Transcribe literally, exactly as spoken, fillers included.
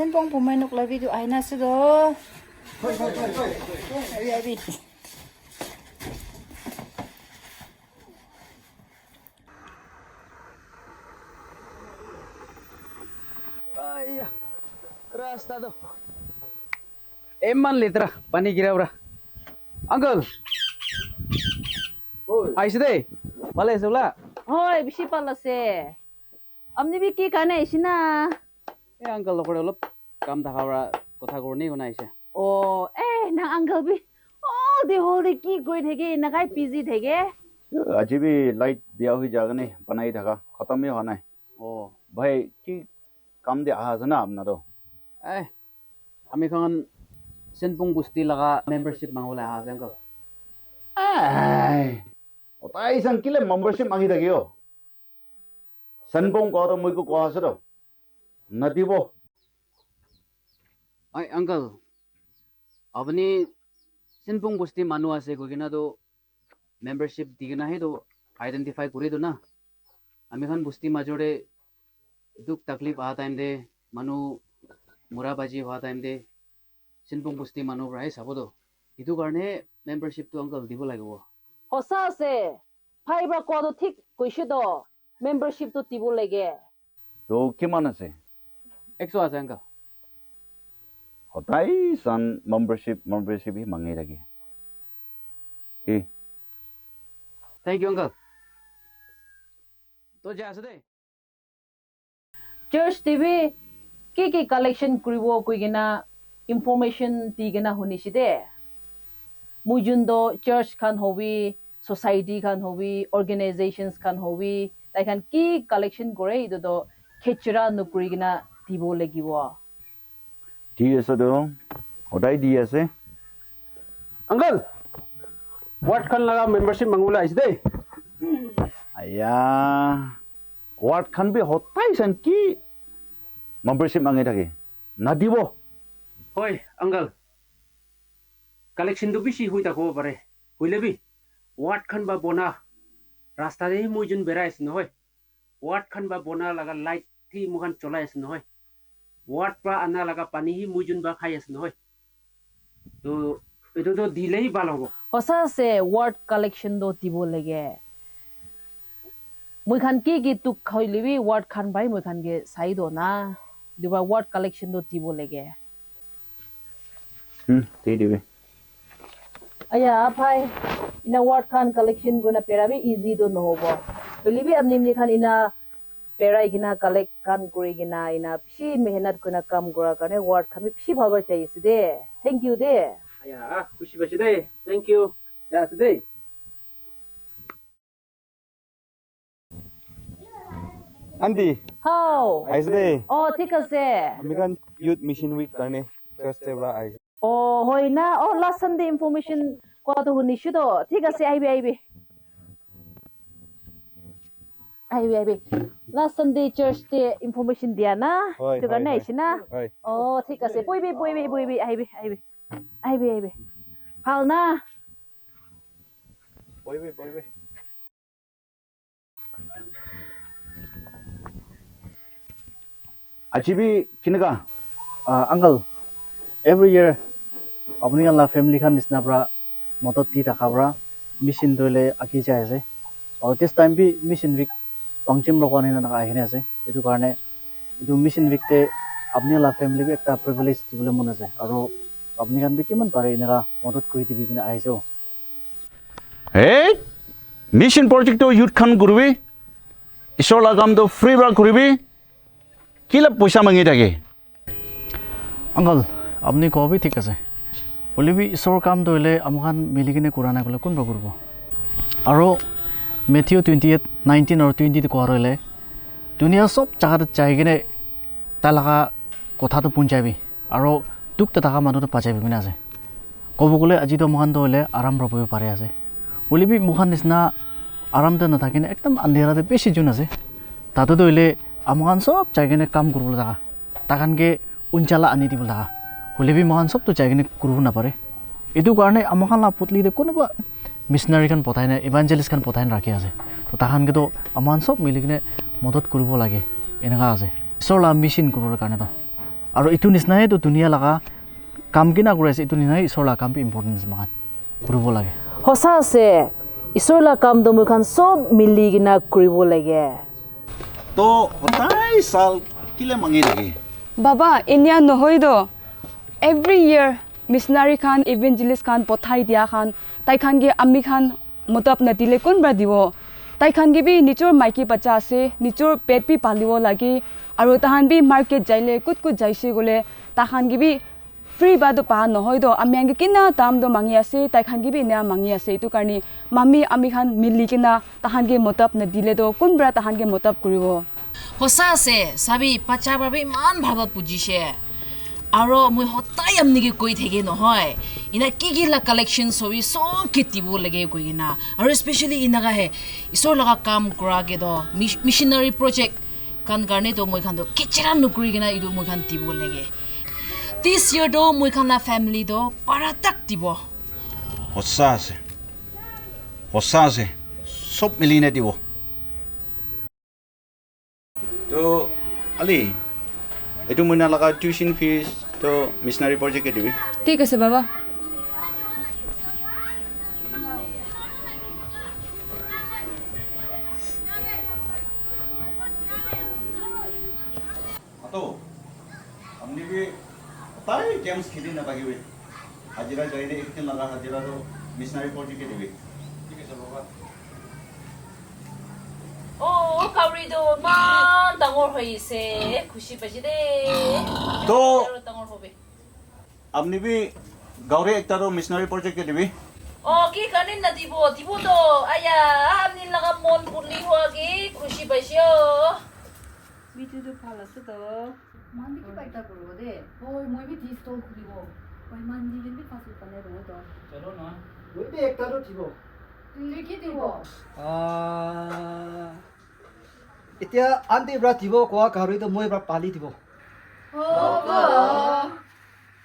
Sempong pumai nok la video aina ase do. Abi, abi. Aiya, rasta do. Eman letra, pani gira ura. Uncle. Oi. Aise de. Bhale ase bola? Hoi, bishi bhal ase. Apni bi ki karne aise na? Eh, uncle, lokore olop kam thaka para kotha korni kona aise. Oh, eh, nang uncle bi all the whole day ki koi thake, nakai busy thake? Aji bi light biya hoi jaga ne banai thaka, khatam hi hua nai. Oh. Bhai, ki kam de aha ase na apna to? Eh, ami khan Senpong Busti laga membership mangole aha ase, uncle. Ai, otai san kile membership mangi thake yo? Senpong ko to moi ko ko ase to. Nadibo. Ai, uncle, apni Senpong Busti manu ase koi kena to membership di kena he to identify kuri do na. Ami khan busti major te duk taklif aha time te, manu mura baji hua time te, Senpong Busti manu para he sabo to. Itu karne membership to uncle dibo lagibo. Hosa ase. Bhai para koa to thik koise to, membership to dibo lage. To kiman ase? Ekso ase, uncle. Hodai san membership, membership hi mangi thake. Hi. Thank you, uncle. To ja ase de. Church te bi ki ki collection kuribo koi kena information di kena hunise de. Moi jun to church khan hobi, society khan hobi, organizations khan hobi, tai khan ki collection kore, etu to khechra nukuri kena dibo lagibo. Di ase to, hodai di ase. Uncle, ward khan laga membership mangibole ahise de. Aya, ward khan bi hodai san ki membership mangi thake. Nadibo. Hoi, uncle. Collection to bishi hui thakbo pare. Hoile bi, ward khan ba bona, rasta te hi moi jun berai ase nohoi. Ward khan ba bona laga light thi moikhan cholai ase nohoi. Ward pra ana laga pani hi moi jun ba khai ase nohoi. To etu to dile hi bhal hobo. Hosa ase, ward collection to dibo lage. Moi khan ki ki tuk khaile bi ward khan bai moi khan ke sai do na. Diba ward collection to dibo lage. Hmm, di dibi. Aya, bhai, ina ward khan collection kurina pera bi easy to nohobo. Hoile bi apni apni khan ina perai kena collect khan kuri kena ina bishi mehnat kurina kam kura karne ward khan bi bishi bhal para jai ase de. Thank you de. Aya, khushi paise de. Thank you. Ja ase de. Aunty. How? Ahise de. Oh, thik ase. Ami khan Youth Mission Week karne church te para ahise. Oh, hoi na? Oh, last Sunday information koa to hunishu to. Thik ase, ahibi, ahibi. Ahibi, ahibi. Last Sunday church te information dia na? Hoi, etu karne hoi, ahise na? Hoi. Oh, thik ase. Boibi, boibi, boibi. Ahibi, ahibi. Ahibi, ahibi. Bhal na? Boibi, boibi. Aji bi kineka? Ah, uncle, every year apni khan la family khan nisna pra modot di thaka pra mission toile agi jai ase. Aru this time bi mission week pangchim loko ani na ahina ase. Etu karne etu mission week te apni la family bi ekta privilege dibole mon ase. Aru apni khan bi kiman pare eneka modot kuri dibi kena ahise. Hey, mission project to youth khan kuribi, Isor la kam to free para kuribi, kila poisa mangi thake. Uncle, apni koa bi thik ase. Hoile bi Isor kam to hoile ami khan mili kene kura nai koile kun para kuribo? Aro Matthew twenty eight nineteen aro twenty te koa hoile, dunia sob jaga te jai kene tai laga kotha tu punjai bi, aro dukh te thaka manu tu bachai bi kena ase. Kobo gole aji tu moikhan tu hoile aram para bohibo pari ase. Hoile bi moikhan nisna aram te nathaki na ekdam andhera te bishi jun ase. Tate tu hoile moikhan sob jai kena kam kuribole thaka, taikhan ke unjala ani dibole thaka. Hoile bi moikhan sob tu jai kena kuribo napare. Etu karne moikhan la putli te kunuba missionary khan pathai na, evangelist khan pathai na rakhi ase. To taikhan ke to moikhan sob mili kena modot kuribo lage, eneka ase. Isor la mission kuribole karne to. Aro etu nisna he to dunia laga kam kina kuri ase, etu nisna he Isor laga kam bi important ase, moikhan kuribo lage. Hosa ase, Isor laga kam to moikhan sob mili kina kuribo lage. To hotai sal kile mangi thake? Baba, enia nohoi to. Every year, missionary khan, evangelist khan pothai dia khan, tai khan ke ami khan motab nadile kun pra dibo? Tai khan ke bi nijor maiki bacha ase, nijor pet bi palibo lage, aro tahan bi market jaile kut kut jaise koile, tahan ke bi free ba to pa nohoi to, ami khan ke kina dam to mangi ase, tai khan ke bi enia mangi ase. Etu karne mami ami khan mili kina tahan ke motab nadile to kun pra tahan ke motab kuribo? Hosa ase, sabi, bacha para bi iman bhal para bujishe. Aro moi hotai amni ke koi thake nohoi. Ina ki ki la collection sobi sob ke dibo lage koi kena. Aro especially ina ka he, Isor laga kam kura ke to, mis-, missionary project khan karne to moi khan to kichira nukuri kena etu moi khan dibo lage. This year to moi khan la family to para tak dibo. Hosa ase. Hosa ase. Sob mili na dibo. To, Ali, etu moina laga tuition fees to missionary project ke dibi. Thik ase, baba. Ato, apni bi tai games kheli na thakibi. Hajira jaine ek din laga hajira to missionary project ke dibi. Thik ase, baba. Oh, kauri tu iman dangor hoise. Khushi paise de. To, aru dangor hobe. Apni bi gauri ekta to missionary project ke dibi. Oh, ki karne na dibo? Dibo to. Aya, apni laga mon purli hua ki khushi paise oh. Video tu bhal ase to. Mandi kiba ekta kuribo de. Oi, moi bi tea stall khulibo. Oi, mandi din bi fast food banai lobo to. Chalo na. Moi bi ekta to thibo. Tui ki dibo? Ah, etia aunty pra dibo koa gauri to moi pra pali dibo. Hobo.